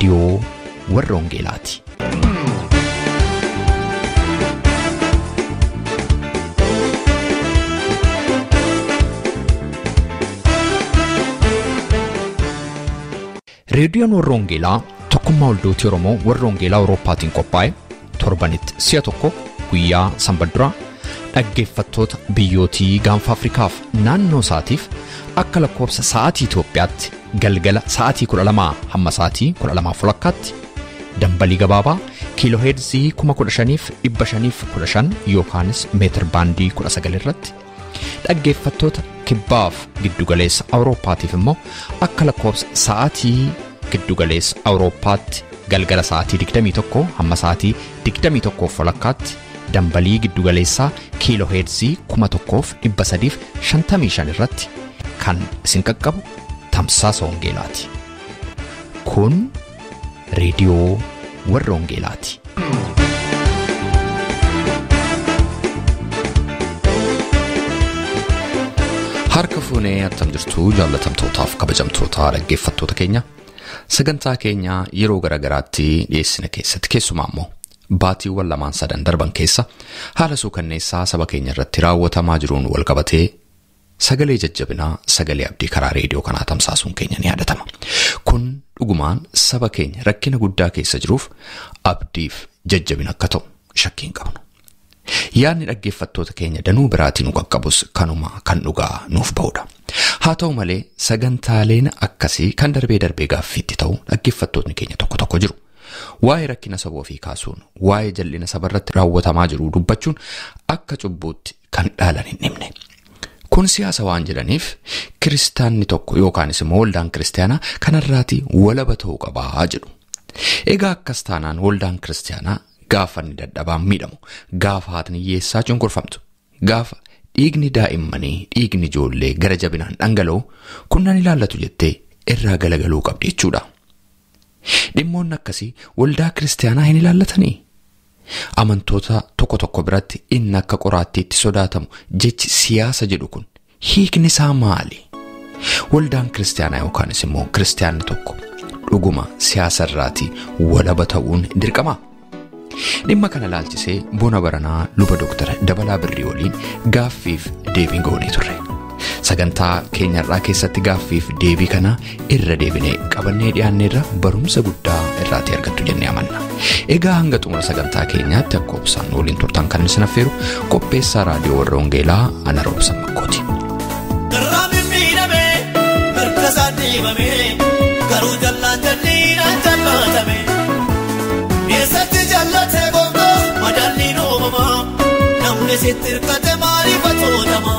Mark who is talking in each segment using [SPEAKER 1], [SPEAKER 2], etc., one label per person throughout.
[SPEAKER 1] Reediyoo warra Wangeelaati. Reediyoon warra Wangeelaa tokkummaa waldootii Oromoo warra Wangeelaa Awurooppaatiin qophaa'e torbanitti si'a tokko guyyaa sanbata duraa dhaggeeffattoota biyyootii gaanfa Afrikaaf naannoo isaatiif akka lakkoofsa sa'aatii Itoophiyaatti galgala sa'aatii 12 hamma sa'aatii 12:30 dambalii gabaabaa kiilooheerzii 15,515 yookaanis meetir baandii 19 irratti dhaggeeffattoota kibbaaf giddugaleessa Awurooppaatiif immoo akka lakkoofsa sa'aatii giddugaleessa Awurooppaatti galgala sa'aatii 21 hamma sa'aatii 21:30 dambalii giddugaleessaa kiilooheerzii 1355 irratti kan isin qaqqabu tamsaasa Wangeelaati. Kun reediyoo warra Wangeelaati.
[SPEAKER 2] Harka fuunee attam jirtu jaallatamtootaaf kabajamtoota dhaggeeffattoota keenya sagantaa keenya yeroo garaagaraatti dhiyeessina keessatti keessumaa immoo baatiiwwan lamaan sadan darban keessa haala suukanneessaa saba keenya irratti raawwatamaa jiruun walqabatee sagalee jajjabinaa sagalee abdii karaa reediyoo kanaa tamsaasuun keenya ni yaadatama. Kun dhugumaan saba keenya rakkina guddaa keessa jiruuf abdiif jajjabina akka ta'u shakkii hin qabnu. Yaadni dhaggeeffattoota keenya danuu biraatiin nu qaqqabus kanuma kan dhugaa nuuf ba'udha. Haa ta'u malee sagantaaleen akkasii kan darbee darbee gaaffiitti ta'u dhaggeeffattootni keenya tokko tokko jiru. Waa'ee rakkina saba ofii kaasuun, waa'ee jal'ina saba irratti raawwatamaa jiru dubbachuun akka cubbuutti kan dhaalan hin dhibne. Kun siyaasa waan jedhaniif kiristaanni tokko yookaanis immoo waldaan kiristaanaa kanarraatii walaba ta'uu qabaa jedhu. Egaa akkas taanaan waldaan kiristaanaa gaafa inni dadhabaan miidhamu, gaafa haatni hiyyeessaa cunqurfamtu, gaafa dhiigni daa'immanii dhiigni ijoollee gara jabinaan dhangala'u kun nan ilaallatu jettee irraa galagaluu qabdi jechuudha. Dhimmoonni akkasii waldaa kiristaanaa hin ilaallatanii? Amantoota tokko tokko biratti inni akka qoraattiitti sodaatamu jechi siyaasa jedhu kun hiikni isaa maali? Waldaan kiristaanaa yookaanis immoo kiristaanni tokko dhuguma siyaasa irraatii walaba ta'uun dirqamaa? Dhimma kana ilaalchisee bona baranaa luba Dooktara Dabalaa Birrii waliin gaaffiif deebiin goonee turre. Sagantaa keenyarraa keessatti gaaffiif deebii kana irra deebinee qabannee dhiyaanneerra barumsa guddaa irraatii argattu jennee amanna. Egaa hanga xumura sagantaa keenyaatti akka obsaan waliin turtan kan isin affeeru qopheessaa raadiyoo warra Wangeelaa Ana Roobsan Makkooti.
[SPEAKER 3] Garraamiin miidhamee mirga isaan dhiibamee garuu jallaan jalliidhaan jallaatame. Eessatti jallatee gootoo madaalliin uumamaa namni sitti hirkate maaliif atootama?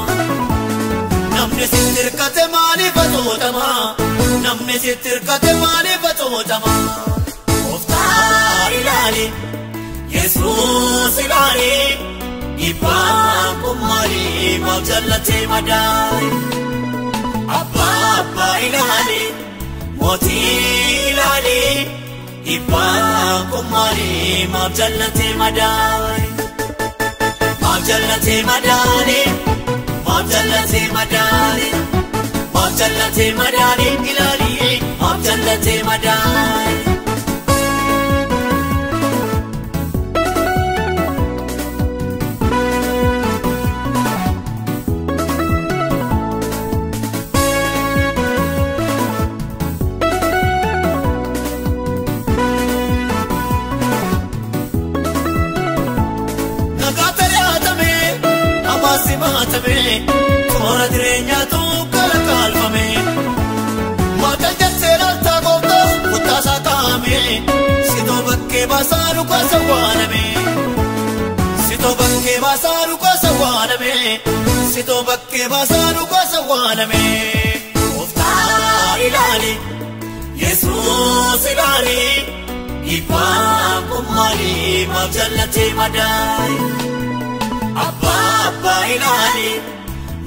[SPEAKER 3] Namni sitti hirkate maaliif atootama? Namni sitti hirkate maaliif atootama? Gooftaa ilaali, Yesuus ilaali, dhibbaan kun maali maaf jallatee madaali? Abbaa abbaa ilaali, mootii ilaali, dhibbaan kun maali maaf jallatee madaali? Maaf jallatee madaali? Maaf jallatee madaali? Maaf jallatee madaali ilaali? Maaf jallatee madaali? Nagaa yaatamee hawaasi maatamee toora jireenyaatu kalaqalfame. Maal jettee laaltaa gootoo kuttaasaa kaa'ame sitoo bakkee baasaa dhukaasa waaname. Sitoo bakkee baasaa dhukaasa waaname sitoo bakkee baasaa dhukaasa waaname. Gooftaa ilaali, Yesuus ilaali, dhibbaan kun maali maaf jallatee madaali? Abbaa abbaa ilaali,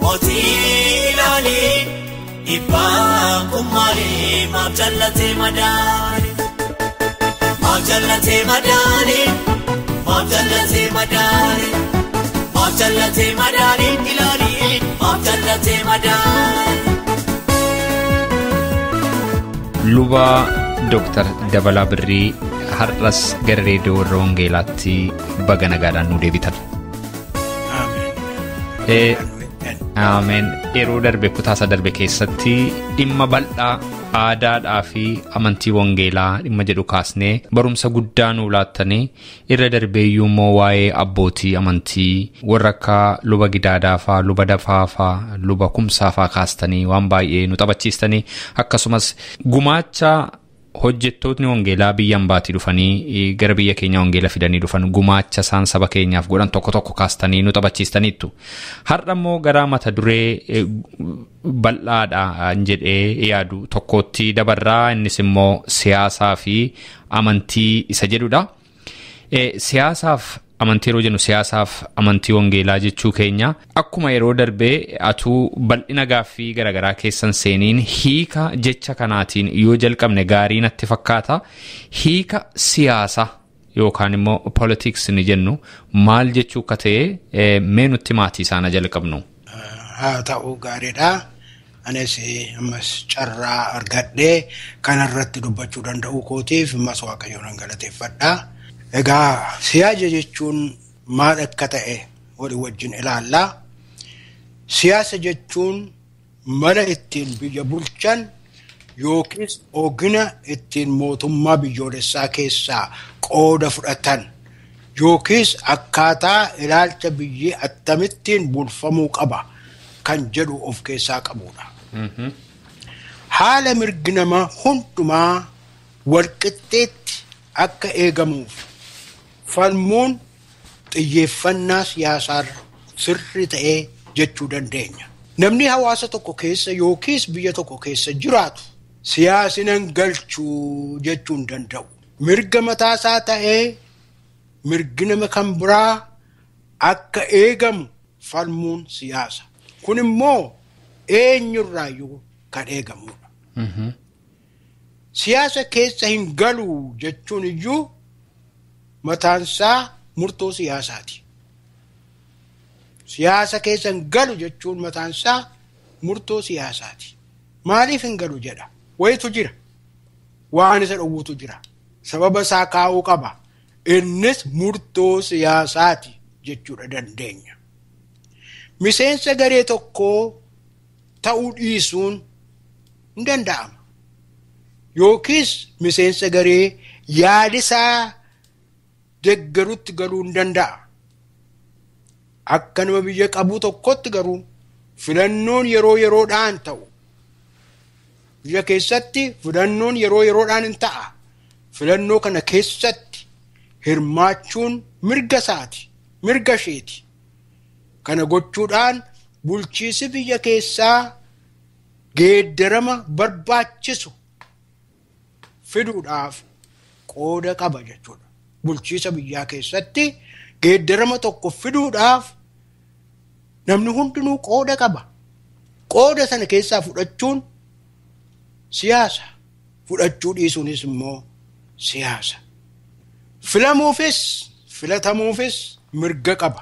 [SPEAKER 3] mootii ilaali, dhibbaan kun maali maaf jallatee madaali? Maaf jallatee madaali? Maaf jallatee madaali? Maaf jallatee madaali ilaali? Maaf jallatee madaali?
[SPEAKER 2] Luba
[SPEAKER 1] Dr. Dabalaa Birrii har'as gara reediyoo warra Wangeelaatti baga nagaadhaan nu deebitan. Ameen. Yeroo darbe kutaasa darbe keessatti dhimma bal'aa aadaadhaa fi amantii wangeelaa dhimma jedhu kaasnee barumsa guddaa nuu laattanii irra darbeeyyuu immoo waa'ee abbootii amantii warra akka luba Gidaadaa faa, luba Dafaa faa, luba Kumsaa faa kaastanii waan baay'ee nu taphachiistanii akkasumas gumaacha hojjettootni wangeelaa biyya ambaatii dhufanii gara biyya keenya wangeela fidanii dhufan gumaacha isaan saba keenyaaf godhan tokko tokko kaastanii nu taphachiistaniittu. Har'a immoo gara mata duree bal'aadha jedhee yaadu tokkotti dabarraa innis immoo siyaasaa fi amantii isa jedhudha. Siyaasaaf amantii yeroo jennu siyaasaaf amantii wangeelaa jechuu keenya akkuma yeroo darbee atuu bal'ina gaaffii garaagaraa keessan seeniin hiika jecha kanaatiin yoo jalqabne gaarii natti fakkaata. Hiika siyaasa yookaan immoo politics ni jennu maal jechuu akka ta'e mee nutti maatii isaana jalqabnu.
[SPEAKER 4] Haa ta'u gaariidha. Anis ammas carraa argadhee kanarratti dubbachuu danda'uu kootiif ammas Waaqayyoon galateeffadha. Egaa siyaasa jechuun maal akka ta'e walii wajjin ilaalla. Siyaasa jechuun mala ittiin biyya bulchan yookiis ogina ittiin mootummaa biyyoolessaa keessaa qooda fudhatan yookiis akkaataa ilaalcha biyyi akkamittiin bulfamuu qaba kan jedhu of keessaa qabudha. Haala mirgi nama hundumaa walqixxeetti akka eegamuuf falmuun xiyyeeffannaa siyaasaa sirrii ta'ee jechuu dandeenya. Namni hawaasa tokko keessa yookiis biyya tokko keessa jiraatu siyaasni nan galchuu jechuu hin danda'u. Mirga mataasaa ta'ee mirgi nama kan biraa akka eegamu falmuun siyaasa. Kun immoo eenyurraayyuu kan eegamudha. Siyaasa keessa hin galu jechuun iyyuu mataansaa murtoo siyaasaati. Siyaasa keessa hin galu jechuun mataansaa murtoo siyaasaati. Maaliif hin galu jedha? Wayitu jira. Waan isa dhowwutu jira. Sababa isaa kaa'uu qaba. Innis murtoo siyaasaati jechuudha dandeenya. Miseensa garee tokkoo ta'uu dhiisuun hin danda'ama. Yookiis miseensa garee yaadisaa deeggarutti galuu hin danda'a. Akka nama biyya qabu tokkotti garuu filannoon yeroo yeroodhaan ta'u. Biyya keessatti filannoon yeroo yeroodhaan hin ta'a. Filannoo kana keessatti hirmaachuun mirga isaati, mirga isheeti. Kana gochuudhaan bulchiisi biyya keessaa geeddarama barbaachisu fiduudhaaf qooda qaba jechuudha. Bulchiisa biyyaa keessatti geeddarama tokko fiduudhaaf namni hundinuu qooda qaba. Qooda sana keessaa fudhachuun siyaasa. Fudhachuu dhiisuunis immoo siyaasa. Filamuufis filatamuufis mirga qaba.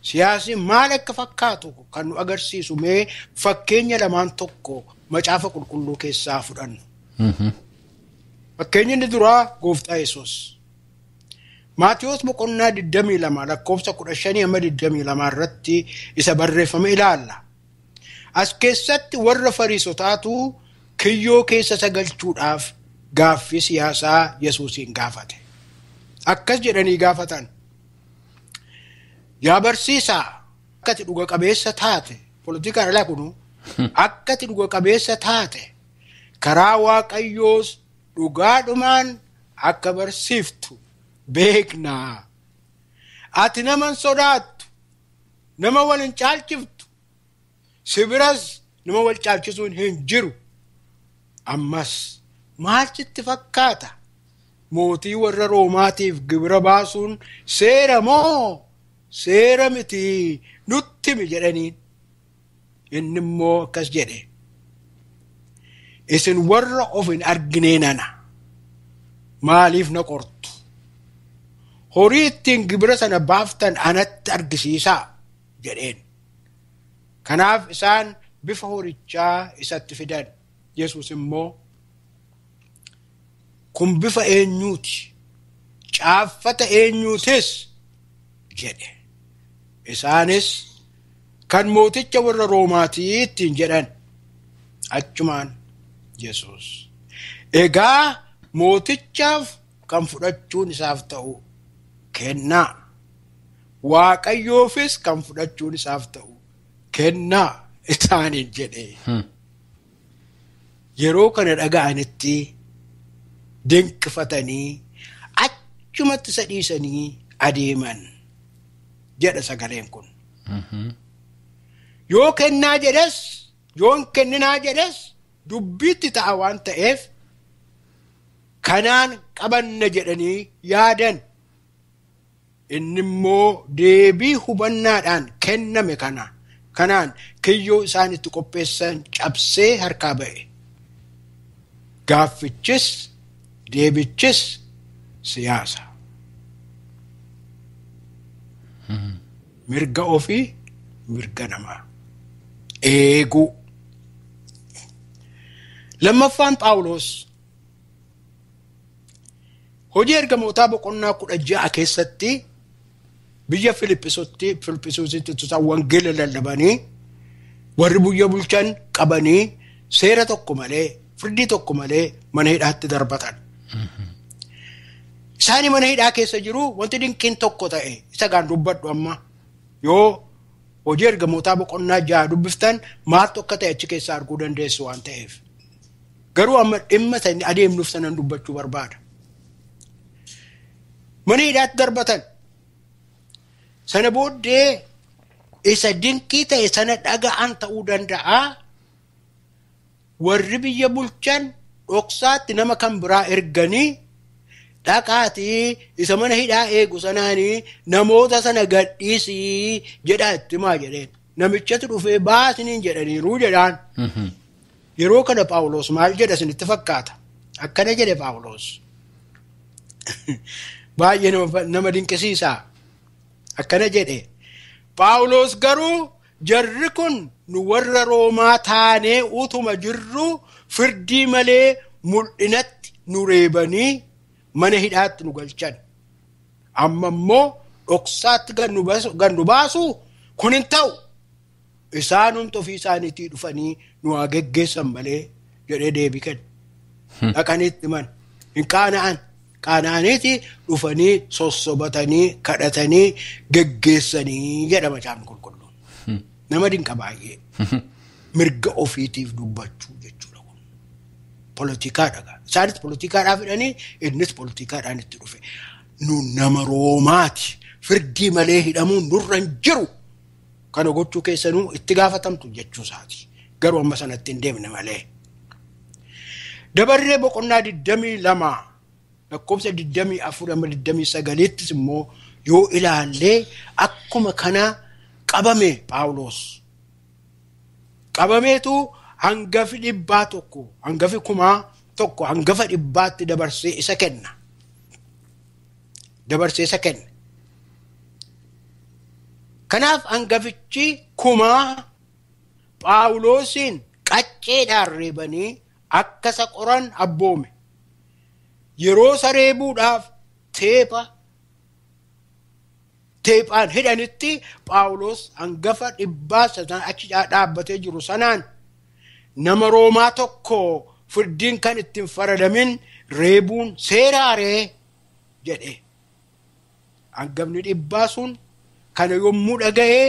[SPEAKER 4] Siyaasni maal akka fakkaatu kan nu agarsiisu mee fakkeenya lamaan tokko macaafa qulqulluu keessaa fudhannu. Fakkeenyi inni duraa Gooftaa Yesuus. Maatiyoos boqonnaa 22 lakkoofsa 15 hamma 22 irratti isa barreeffame ilaalla. As keessatti warra Fariisotaatu kiyyoo keessa isa galchuudhaaf gaaffii siyaasaa Yesuusiin gaafate. Akkas jedhanii gaafatan. Yaa barsiisaa, akka ati dhuga qabeessa taate, politikaan alaa kunu, akka ati dhuga qabeessa taate, karaa Waaqayyoos dhugaadhumaan akka barsiiftu beeknaa. Ati nama hin sodaattu, nama wal hin caalchiftu, si biras nama wal caalchisuun hin jiru. Ammas maal sitti fakkaata? Mootii warra Roomaatiif gibira baasuun seera moo seera miti nutti himi jedhaniin. Inni immoo akkas jedhe. Isin warra of hin arginee nana maaliif na qortu? Horii ittiin gibira sana baaftan anatti argisiisaa jedheen. Kanaaf isaan bifa horichaa isatti fidan. Yesuus immoo Kun bifa eenyuuti? Caaffata eenyuutis? Jedhe. Isaanis kan mooticha warra Roomaatii ittiin jedhan. Achumaan Yesuus, egaa mootichaaf kan fudhachuun isaaf ta'u kennaa, Waaqayyoofis kan fudhachuun isaaf ta'u kennaa isaaniin jedhe. Yeroo kana dhaga'anitti dinqifatanii achumatti isa dhiisanii adeeman jedha sagaleen kun. Yoo kennaa jedhes, yoo hin kenninaa jedhes dubbiitti ta'a waan ta'eef kanaan qabanna jedhanii yaadan. Inni immoo deebii hubannaadhaan kenname kanaan kiyyoo isaan itti qopheessan cabsee harkaa ba'e. Gaaffichis deebichis siyaasa. Mirga ofii, mirga namaa eeguu. Lammaffaan Phaawulos hojii ergamootaa boqonnaa 16 keessatti biyya Filiphisuusitti tutaan wangeela lallabanii warri biyya bulchan qabanii seera tokko malee firdii tokko malee mana hidhaatti darbatan. Isaani mana hidhaa keessa jiru wanti dinqiin tokko ta'e isa gaan dubbadhu amma yoo hojii ergamootaa boqonnaa 6 dubbiftan maaltu akka ta'e achi keessaa arguu dandeessu waan ta'eef. Garuu amma dhimma sana adeemnuuf sanan dubbachuu barbaada. Mana hidhaatti darbatan. Sana booddee isa dinqii ta'e sana dhaga'an ta'uu danda'a. Warri biyya bulchan dhoksaatti nama kan biraa erganii dhaqaatii isa mana hidhaa eegu sanaanii namoota sana gadhiisii jedhaa itti himaa jedheen. Namichatu dhufee baasiniin jedhaniiruu jedhaan. Yeroo kana Phaawulos maal jedha isinitti fakkaata? Akkana jedhe Phaawulos. Baay'ee nama dinqisiisaa. Akkana jedhe. Phaawulos garuu jarri kun nu warra Roomaa taanee utuma jirru firdii malee mul'inatti nu reebanii mana hidhaatti nu galchan. Amma immoo dhoksaatti gad nu baasu kun hin ta'u. Isaanumti ofii isaaniitii dhufanii nu haa geggeessan malee jedhee deebii kenne. Dhaqanii itti himan. Hin qaana'an. Qaana'aniiti dhufanii sossobatanii kadhatanii geggeessanii jedha macaafni qulqulluun. Nama dinqa baay'ee. Mirga ofiitiif dubbachuu jechuudha kun. Poolitikaadha. Isaanis poolitikaadhaaf hidhanii innis poolitikaadhaan itti dhufe. Nu nama Roomaati. Firdii malee hidhamuun nurra hin jiru. Kana gochuu keessanuu itti gaafatamtu jechuu isaati. Garuu amma sanatti hin deemne malee. Dabarree boqonnaa 22 lakkoofsa 24 amma 29 immoo yoo ilaallee akkuma kana qabame Phaawulos. Qabameetu hangafi 100 hangafi 1000 hangafa 100tti dabarsee isa kenna. Dabarsee isa kenna. Kanaaf hangafichi 1000 Phaawulosiin qacceedhaan reebanii akka isa qoran abboome. Yeroo isa reebuudhaaf teephaan hidhanitti Phaawulos hangafa 100 sana achi dhaabbatee jiru sanaan nama Roomaa tokko firdiin kan ittiin faradamin reebuun seeraaree jedhe. Hangafni 100 sun kana yommuu dhaga'ee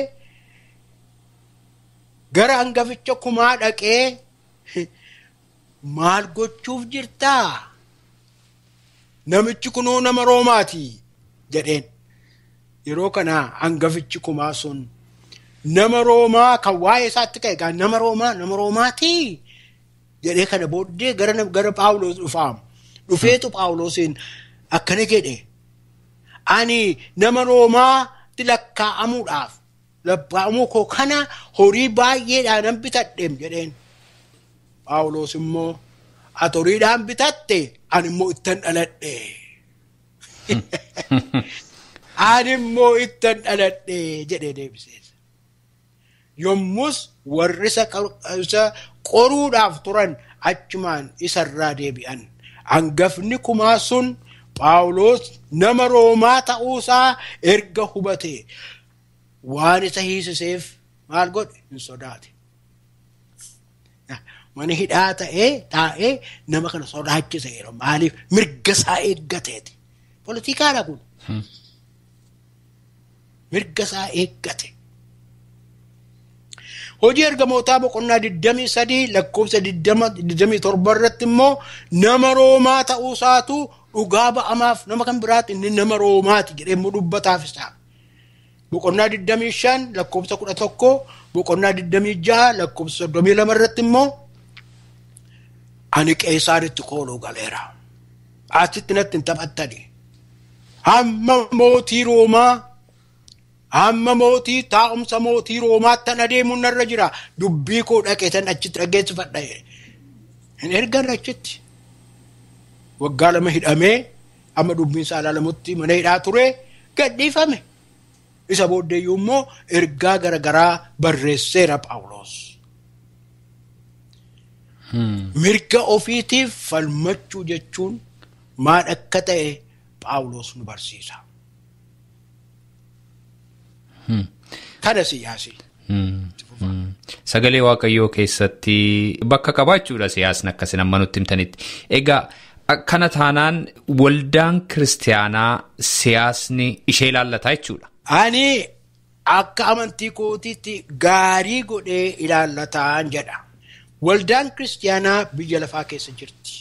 [SPEAKER 4] gara hangaficha 1000 dhaqee maal gochuuf jirtaa? Namichi kunoo nama Roomaati jedheen. Yeroo kana hangafichi 1000 sun nama Roomaa kan waa'ee isaatti ka'e gaa nama Roomaati jedhee kana booddee gara Phaawulos dhufaam. Dhufeetu Phaawulosiin akkana jedhe. Ani nama Roomaatti lakkaa'amuudhaaf lakkaa'amuu koo kana horii baay'eedhaan nan bitadheem jedheen. Phaawulos immoo ati horiidhaan bitatte ani immoo ittan dhaladhe. Ani immoo ittan dhaladhe jedhee deebisees. Yommus warri isa qoruudhaaf turan achumaan isarraa deebi'an. Hangafni kumaa sun Phaawulos nama Roomaa ta'uusaa erga hubate waan isa hiisiseef maal godhe? Hin sodaate. Mana hidhaa taa'ee nama kana sodaachise yeroo maaliif mirga isaa eeggateeti. Poolitikaadha kun. Mirga isaa eeggate. Hojii ergamootaa boqonnaa 23 lakkoofsa 27 irratti immoo nama Roomaa ta'uusaatu dhugaa ba'amaaf nama kan biraatti inni nama Roomaati jedhee immoo dubbataaf isaa. Boqonnaa 25 lakkoofsa 11 boqonnaa 26 lakkoofsa 32 irratti immoo ani Qeesaaritti kooluu galeera. Asitti natti hin taphattani. Hamma mootii Roomaa hamma mootii taa'umsa mootii Roomaatti adeemuun narra jira. Dubbii koo dhaqeetan achitti dhaggeessifadha. Hin ergan achitti. Waggaa 2 hidhamee amma dubbiin isaa ilaalamutti mana hidhaa ture gadhiifame. Isa booddeeyyuu immoo ergaa garaagaraa barreesseera Phaawulos. Mirga ofiitiif falmachuu jechuun maal akka ta'e Phaawulos nu barsiisa. Kana siyaasi.
[SPEAKER 2] Sagalee Waaqayyoo keessatti bakka qabaachuudha siyaasni akkasii amma nutti himtanitti. Egaa kana taanaan waldaan kiristaanaa siyaasni ishee ilaallataa jechuudha.
[SPEAKER 4] Ani akka amantii kootiitti gaarii godhee ilaallataan jedha. Waldaan kiristaanaa biyya lafaa keessa jirti.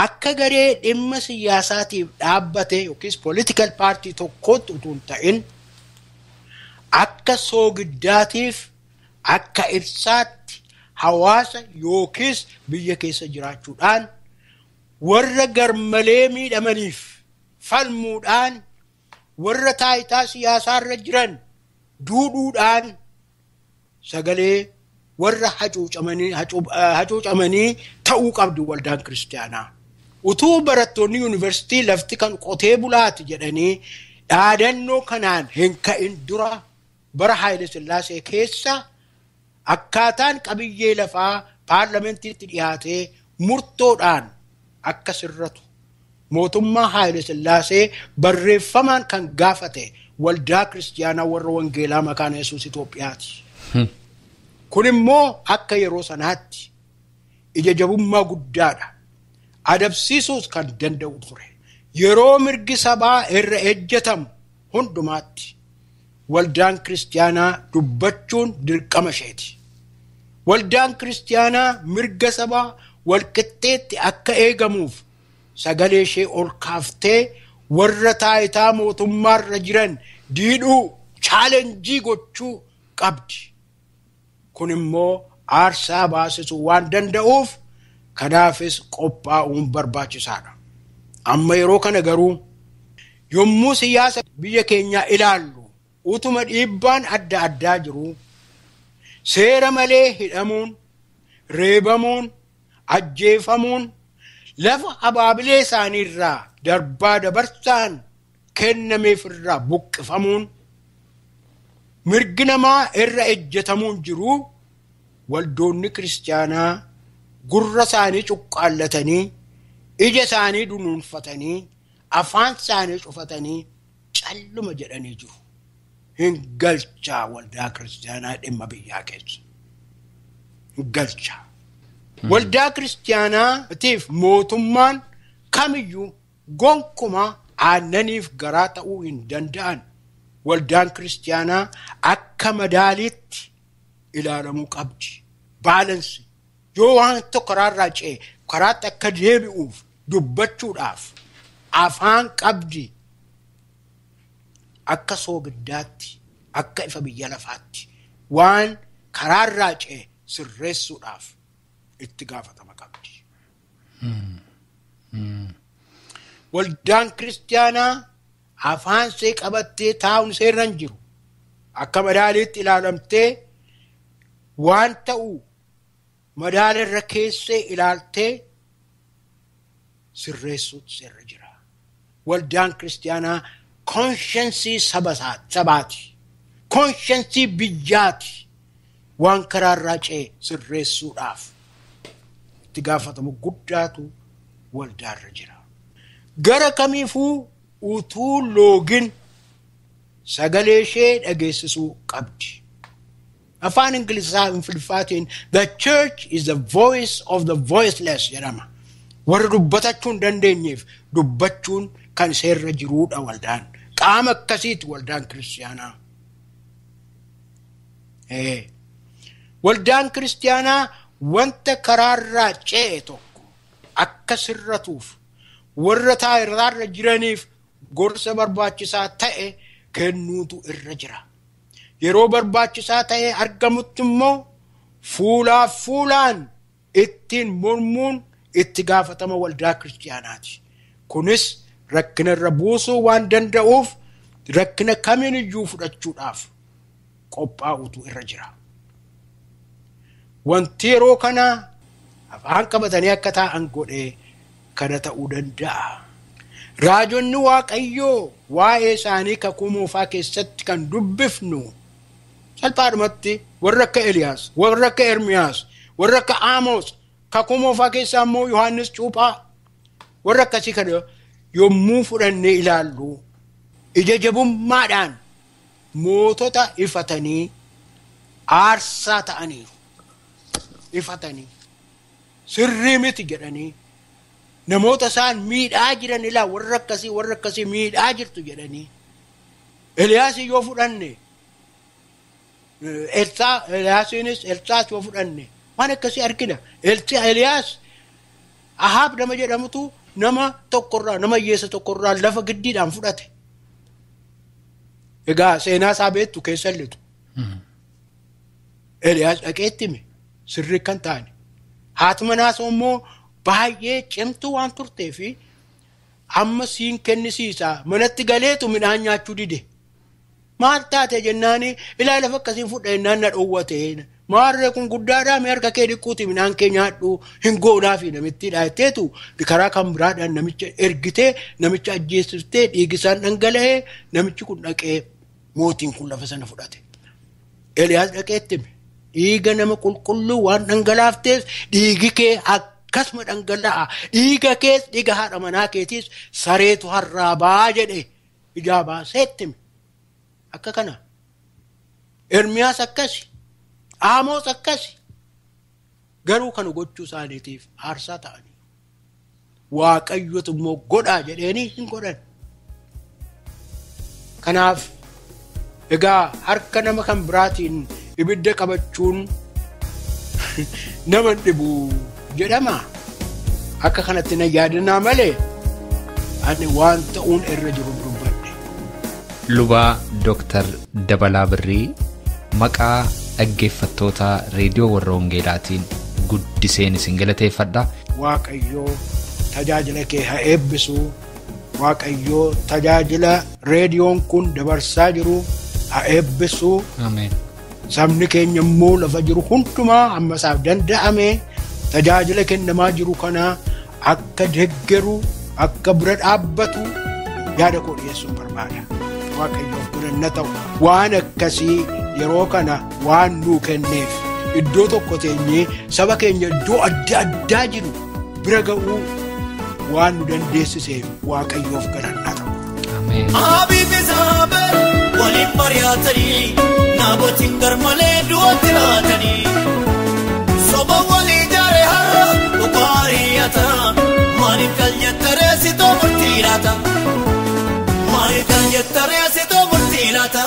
[SPEAKER 4] Akka garee dhimma siyaasaatiif dhaabbate yookiis political party tokkootti utuu hin ta'in akka soogiddaatiif akka ibsaatti hawaasa yookiis biyya keessa jiraachuudhaan warra garmalee miidhamaniif falmuudhaan warra taayitaa siyaasaarra jiran duudhuudhaan sagalee warra hacuucamanii ta'uu qabdu waldaan kiristaanaa. Utuu barattoonni yuunivarsiitii lafti kan qotee bulaati jedhanii dhaadannoo kanaan hin ka'in dura bara Haayile Sillaasee keessa akkaataan qabiyyee lafaa paarlamentiitti dhiyaatee murtoodhaan akka sirratu mootummaa Haayile Sillaasee barreeffamaan kan gaafate waldaa kiristaanaa warra wangeelaa makaana Yesuus Itoophiyaati. Kun immoo akka yeroo sanaatti ija jabummaa guddaadha. Adabsiisuus kan danda'u ture. Yeroo mirgi sabaa irra ejjetamu hundumaatti waldaan kiristaanaa dubbachuun dirqama isheeti. Waldaan kiristaanaa mirga sabaa walqixxeetti akka eegamuuf sagalee ishee ol kaaftee warra taayitaa mootummaarra jiran diidhuu chaalenjii gochuu qabdi. Kun immoo aarsaa baasisuu waan danda'uuf kanaafis qophaa'uun barbaachisaadha. Amma yeroo kana garuu yommuu siyaasa biyya keenyaa ilaallu utuma dhiibbaan adda addaa jiru seera malee hidhamuun, reebamuun, ajjeefamuun lafa abaabilee isaaniirraa darbaa dabarsaan kennameefirraa buqqifamuun mirgi namaa irra ejjetamuun jiru waldoonni kiristaanaa gurra isaanii cuqqaallatanii ija isaanii dunuunfatanii afaan isaanii cufatanii calluma jedhanii jiru. Hin galchaa waldaa kiristaanaa dhimma biyyaa keessa. Hin galchaa. Waldaa kiristaanaatiif mootummaan kamiyyuu gonkumaa aannaniif garaa ta'uu hin danda'an. Waldaan kiristaanaa akka madaaliitti ilaalamuu qabdi. Baalansi. Yoo waan tokko karaarraa ce'e karaatti akka deebi'uuf dubbachuudhaaf afaan qabdi. Akka soogiddaatti, akka ifa biyya lafaatti waan karaarraa ce'e sirreessuudhaaf itti gaafatama qabdi. Waldaan kiristaanaa afaan see qabattee taa'uun seerra hin jiru. Akka madaaliitti ilaalamtee waan ta'u madaala irra keessee ilaaltee sirreessuutu seerra jira. Waldaan kiristaanaa konsheensii sabaati. Konsheensii biyyaati. Waan karaarraa ce'e sirreessuudhaaf itti gaafatamu guddaatu waldaarra jira. Gara kamiifuu utuu loogin sagalee ishee dhageessisuu qabdi. Afaan Ingilisaa Ingiliffaatiin "The church is the voice of the voiceless" jedhama. Warra dubbatachuu hin dandeenyeef dubbachuun kan seerra jiruudha waldaan. Qaama akkasiiti waldaan kiristiyaanaa. Waldaan kiristiyaanaa wanta karaarraa ce'e tokko akka sirratuuf warra taayiraarra jiraniif gorsa barbaachisaa ta'e kennuutu irra jira. Yeroo barbaachisaa ta'e argamutti immoo fuulaaf fuulaan ittiin mormuun itti gaafatama waldaa kiristiyaanaati. Kunis rakkina irra buusuu waan danda'uuf rakkina kamiiniyyuu fudhachuudhaaf qophaa'utu irra jira. Wanti yeroo kana afaan qabatanii akka taa'an godhee kana ta'uu danda'a. Raajonni Waaqayyoo waa'ee isaanii kakuu moofaa keessatti kan dubbifnu salphaadhumatti warra akka Eliyaas, warra akka Ermiyaas, warra akka Amoos, kakuu moofaa keessaa immoo Yohaannis Cuuphaa, warra akkasii kana yommuu fudhannee ilaallu ija jabummaadhaan mootota ifatanii aarsaa ta'aniiru. Ifatanii sirrii miti jedhanii namoota isaan miidhaa jiran ilaa warra akkasii miidhaa jirtu jedhanii. Eliyaas yoo fudhanne, Eliyaasiinis Elsaas yoo fudhanne waan akkasii argina. Eliyaas Ahaab nama jedhamutu nama tokkorraa, nama hiyyeessa tokkorraa lafa giddiidhaan fudhate. Egaa seenaa isaa beektu keessa lixu. Eliyaas dhaqeetti hime sirrii kan taane. Haati manaas immoo baay'ee cimtuu waan turtee fi amma siin kennisiisaa manatti galeetu midhaan nyaachuu dide. Maal taate jennaani ilaa lafa akkasiin fudha jennaan na dhoowwate. Maarree kun guddaadhaa mee harka kee dhiquuti midhaan kee nyaadhu hin goonaafi namittiidha jetteetu karaa kan biraadhaan namicha ergitee namicha ajjeesiftee dhiigisaan dhangala'ee namichi kun dhaqee mootiin kun lafa sana fudhate. Eliyaas dhaqeetti hime dhiiga nama qulqulluu waan dhangalaafteef dhiigi kee akkasuma dhangala'a. Dhiiga kees dhiiga haadha manaa keetiis sareetu harraabaa jedhe ijaa baaseetti hime. Akka kana. Ermiyaas akkasi. Amoos akkasi. Garuu kana gochuu isaaniitiif aarsaa ta'anii. Waaqayyotu immoo godhaa jedheenii hin godhan. Kanaaf egaa harka nama kan biraatiin ibidda qabachuun nama dhibu jedhama. Akka kanatti na yaadanaa malee ani waan ta'uun irra jiru dubbadhe.
[SPEAKER 2] Lubaa Dooktar Dabalaa Birrii maqaa dhaggeeffattoota reediyoo warra Wangeelaatiin guddiseen isin galateeffadha.
[SPEAKER 4] Waaqayyoo tajaajila kee haa eebbisu. Waaqayyoo tajaajila reediyoon kun dabarsaa jiru haa eebbisu.
[SPEAKER 2] Ameen.
[SPEAKER 4] Sabni keenya immoo lafa jiru hundumaa amma isaaf danda'ame tajaajila kennamaa jiru kana akka deggeru, akka bira dhaabbatu yaada koo dhiyeessuun barbaada. Waaqayyoof galanna ta'u waan akkasii yeroo kana waan nuu kenneef iddoo tokko teenyee saba keenya iddoo adda addaa jiru bira ga'uu waan nu dandeessiseef Waaqayyoof galanna ta'u.
[SPEAKER 2] Ameen.
[SPEAKER 3] Abiifi Saabee waliin mari'atanii naabotiin garmalee du'atti laatanii soba walii jaaree har'a dhugaa ari'ata maaliif kal jettaree sitoo murtii laata? Maaliif kal jettaree sitoo murtii laata?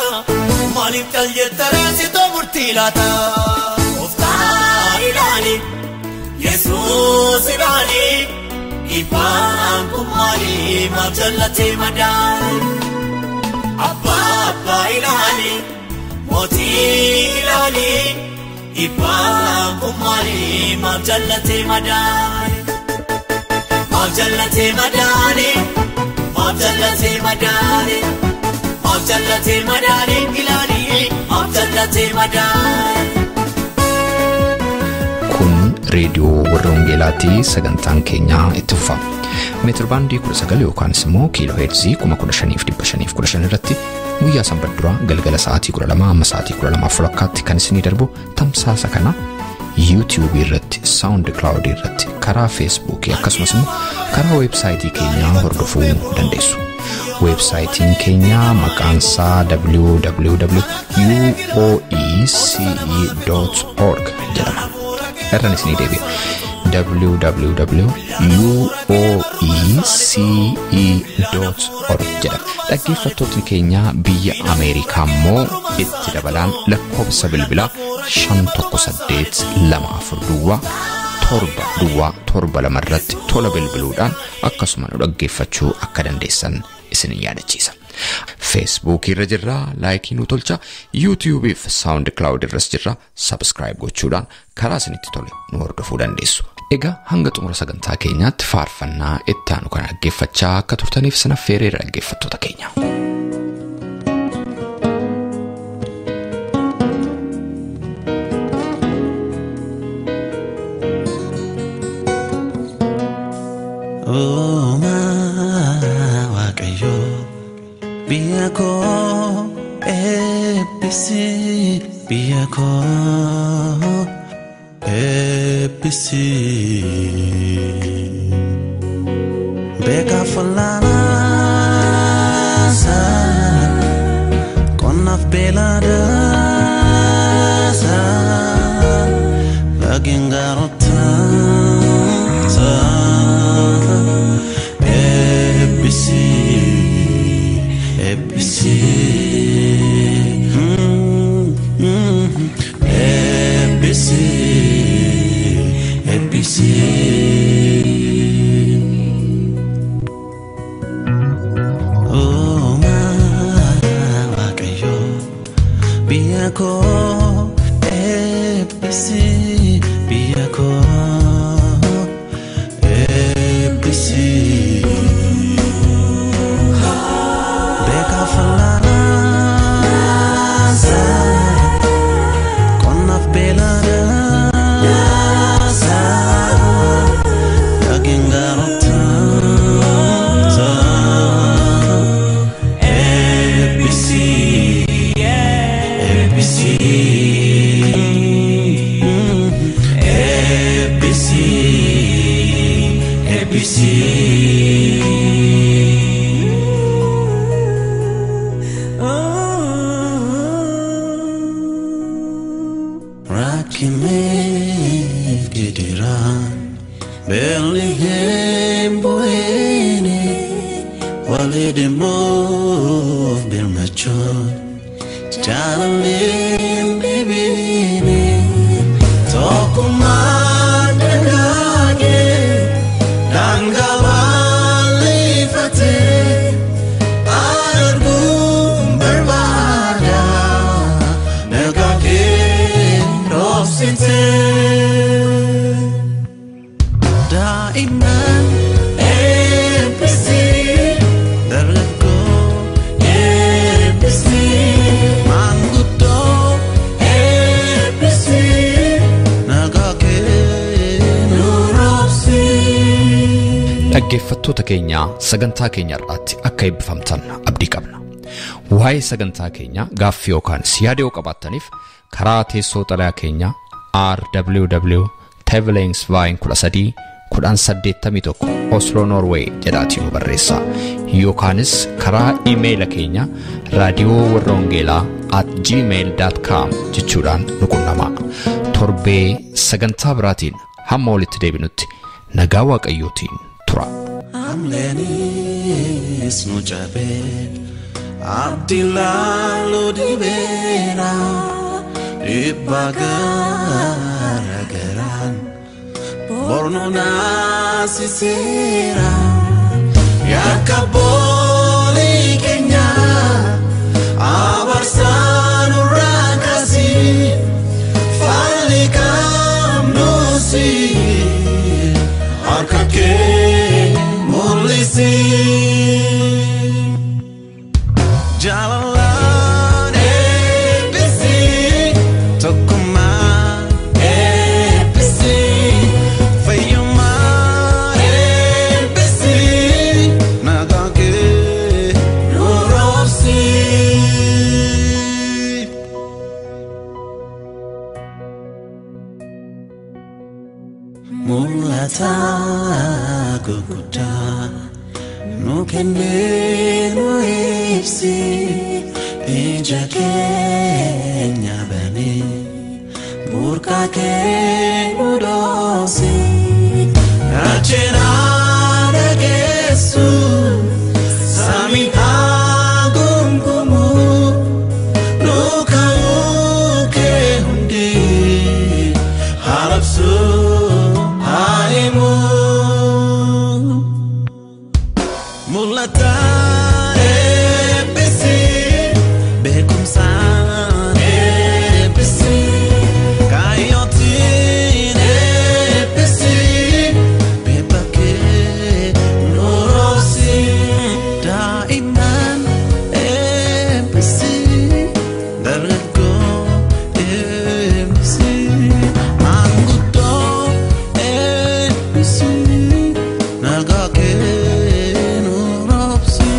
[SPEAKER 3] Maaliif kal jettaree sitoo murtii laata? Gooftaa ilaali, Yesuus ilaali, ifaan kun maali maaf jallatee madaali? Abbaa abbaa ilaali, mootii ilaali, ifaan kun maali maaf jallatee madaali? Maaf jallatee madaali? Maaf jallatee madaali? Maaf jallatee madaali ilaali, maaf jallatee madaali?
[SPEAKER 1] Kun reediyoo warra Wangeelaati. Sagantaan keenya itti fufa. Meetir baandii 19 yookaanis immoo kiiloo heerzii 15,515 irratti guyyaa sanbata duraa galgala sa'aatii 12 amma sa'aatii 12:30 kan isinii darbu tamsaasa kana YouTube irratti, SoundCloud irratti, karaa Facebook akkasumas immoo karaa weebsaayitii keenyaa hordofuu dandeessu. Weebsaayitiin keenya maqaan isaa www.uoece.org jedhama. Irraan isinii deebi'a. www.uoece.org jedhama. Dhaggeeffattootni keenya biyya Ameerikaa immoo itti dabalaan lakkoofsa bilbilaa 518 24 duwwaa 7 duwwaa 7 2 irratti tola bilbiluudhaan akkasuma nu dhaggeeffachuu akka dandeessan isin yaadachiisa. Facebook irra jirra, laayikii nu tolcha, YouTube fi SoundCloud irras jirra, subscribe gochuudhaan karaa isinitti tole nu hordofuu dandeessu. Egaa hanga xumura sagantaa keenyaatti faarfannaa itti aanu kana dhaggeeffachaa akka turtaniif sana affeereera dhaggeeffattoota keenya.
[SPEAKER 5] Uumaa Waaqayyoo biyya koo eebbisi, biyya koo eebbisi. Beekaaf wallaalaasaa, qonnaaf beeladaasaa, lageen gaarotaasaa. Eebbisi, eebbisi, eebbisi, eebbisi. Uumaa Waaqayyoo biyya koo eebbisi, biyya koo eebbisi. Beekaaf wallaalaasaa, qonnaaf beeladaasaa, lageen gaarotaasaa. Eebbisi, eebbisi, eebbisi, eebbisi. Rakkineef gidiraan beelli hin bu'ine, walii dhimmuuf birmachuun jaalalli hin dhibine. Tokkummaan dagaagee daangaa bal'ifatee arguun barbaada nagaa kee dhoksitee. Daa'imman eebbisi, dargaggoo eebbisi, maanguddoo eebbisi, nagaa kee nu roobsi.
[SPEAKER 1] Dhaggeeffattoota keenya, sagantaa keenya irraatti akka eebbifamtan abdii qabna. Waa'ee sagantaa keenya gaaffii yookaan yaada yoo qabaattaniif karaa teessoo xalayaa keenya RWW Tevelingsveien 13 1081 Oslo Norway jedhaatii nu barreessaa, yookaanis karaa iimeeyila keenya raadiyoo warra wangeelaa @gmail.com jechuudhaan nu qunnamaa. Torbee sagantaa biraatiin hamma walitti deebinutti nagaa Waaqayyootiin tura.
[SPEAKER 5] Hamleenis nu cabee, abdii laaluu dibeera, dhiibbaa gara garaan bornu naasiseera. Yakka boolii keenya abarsaa nurraa kaasii, falli qabnuusi harka kee mul'isi. Jaalalaan eebbisi, tokkummaa eebbisi, fayyummaa eebbisi, nagaa kee. Guguddaa nu kennee nu ibsi ija keenya banee burqaa kee nu dhoosi. Raajina dhageessu samii haa gungumu nu ka'uu kee hundi haa labsu haa himu. Mul'ataan eebbisi beekumsaan eebbisi kaayyootiin eebbisi beeba kee nu roobsi daa'imman eebbisi dargaggoo eebbisi maanguddoo eebbisi nagaa kee nu roobsi.